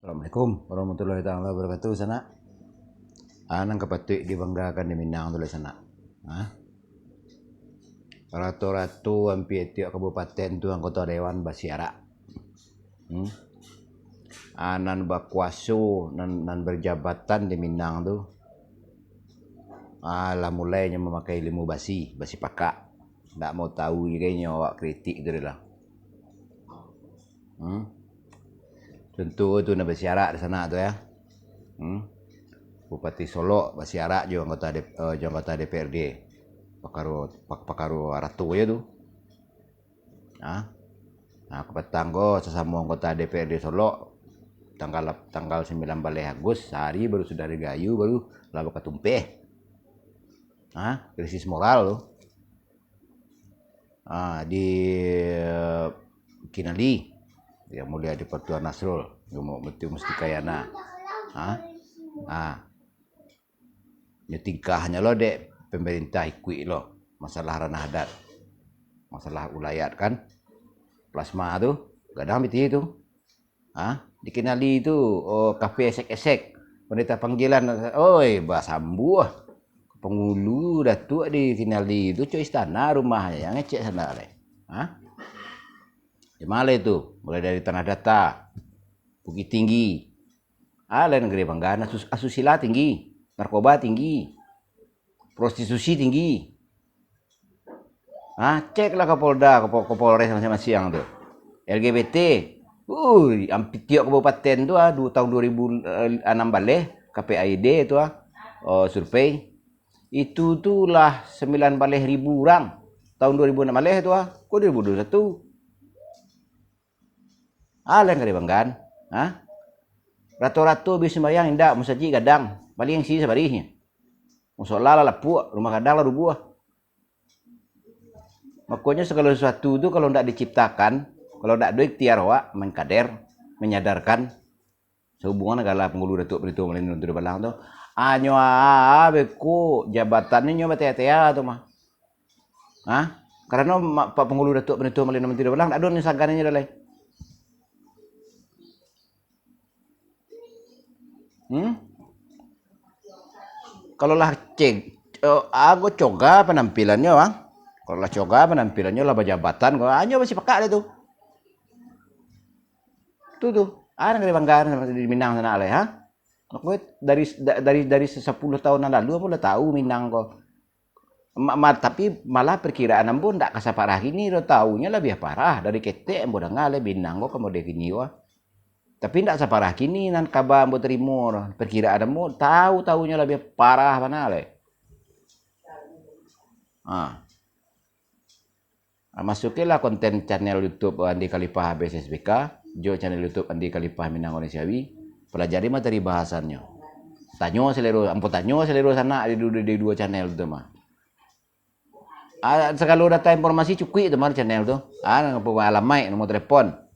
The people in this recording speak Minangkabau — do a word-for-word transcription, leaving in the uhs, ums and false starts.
Assalamualaikum warahmatullahi taala wabarakatuh, sanak. Ah, nan ka patuik dibanggakan di Minang tu lah, sanak. Ah. Rato-rato ampia tiok kabupaten tu anggota dewan basi arak. Hmm. Ah, nan bakuaso, nan, nan berjabatan di Minang tu, ah, lah mulai nyo mamakai ilmu basi, basi pakak. Ndak mau tahu juo inyo awak kritik tu lah. Hmm. Contoh tu nan basi arak di sanak tu, ya. Hmm. Bupati Solok basi arak jo anggota D-, eh, jo anggota D P R D. Pakaro, pak-, pakaro arato je tu. Ha? Nah, kapatang ko sasamo anggota D P R D Solok, tanggal, tanggal sambilan baleh Agus, sahari baru sudah digayu, baru lah bakatumpeh. Ha? Krisis moral tu. Ah, di, eh, Kinali, Yang Mulia di Pertua Nasrul, Gumuk Muti Mustikayana. Ha? Ah. Nyo tingkahnyo lo dek pemerintah ikuik lo, masalah ranah adat, masalah ulayat kan, plasma tu, gadang biti tu. Ha? Di Kinali tu, oh, kafe esek-esek, pendeta panggilan, oi, basambuah. Pangulu datuak di Kinali tu, cok istana rumah, yang ngecek sana le. Ha? Di mana tu? Mulai dari Tanah Data, Bukit Tinggi, ah, lain negeri banggaan, asus-, asusila tinggi, narkoba tinggi, prostitusi tinggi. Ah, ceklah Kapolda, Kapo-, Kapolres masiang-masiang tu. L G B T, uh, ampia tiok kabupaten tu, ah, du-, tahun dua ribu enam baleh, K P I D tu, ah, oh, survei. Itu tu lah sambilan baleh ribu urang tahun dua ribu enam baleh tu, ah. Ko dua ribu dua puluh satu. Alah, ka dibanggaan. Ha? Rato-rato bi sumbayang indak, musajik gadang, paling isi sabarih. Musola lah lapuak, rumah gadang lah rubuah. Makonyo, sagalo sasuatu tu kalau ndak diciptakan, kalau ndak ado ikhtiar awak mengkader, menyadarkan, sahubungan gala pangulu Datuak Panito Malin Mantido Balang tu, hanyo aa beko jabatan nyo batea-tea tu mah. Ha? Karano ma-, pa-, pangulu Datuak Panito Malin Mantido Balang, ndak ado nyo sagananyo dah lai. Hmm? Kalau lah ceg-, eh, ago coga panampilannyo, bang. Kalau lah coga panampilannyo, lah bajabatan, kalau hanyo basi pakak deh tu. Tu, tu. Ah, nan ka dibanggaan di Minang sanak lai, ha? Mako dari, da-, dari, dari sasapuluah tahun nan lalu, ambo lah tahu Minang ko. Ma-, ma-, tapi malah perkiraan ambo ndak ka saparah kini doh, tahunyo labiah parah dari ketek ambo danga lai Minang ko ka model kini ko. Tapi ndak saparah kini nan kaba ambo tarimo doh. Perkiraan ambo tahu-tahunyo labiah parah bana lai. Ha. Ah, masukilah konten channel YouTube Andi Khalifah B S S B K, jo channel YouTube Andi Khalifah Minang Urang Siawi, palajari materi bahasannyo. Tanyo salero, ambo tanyo salero sanak di du-, di duo channel tu mah. Ah, sagalo data informasi cukuik tu mah di channel tu. Ah, alamaik, nomor telepon.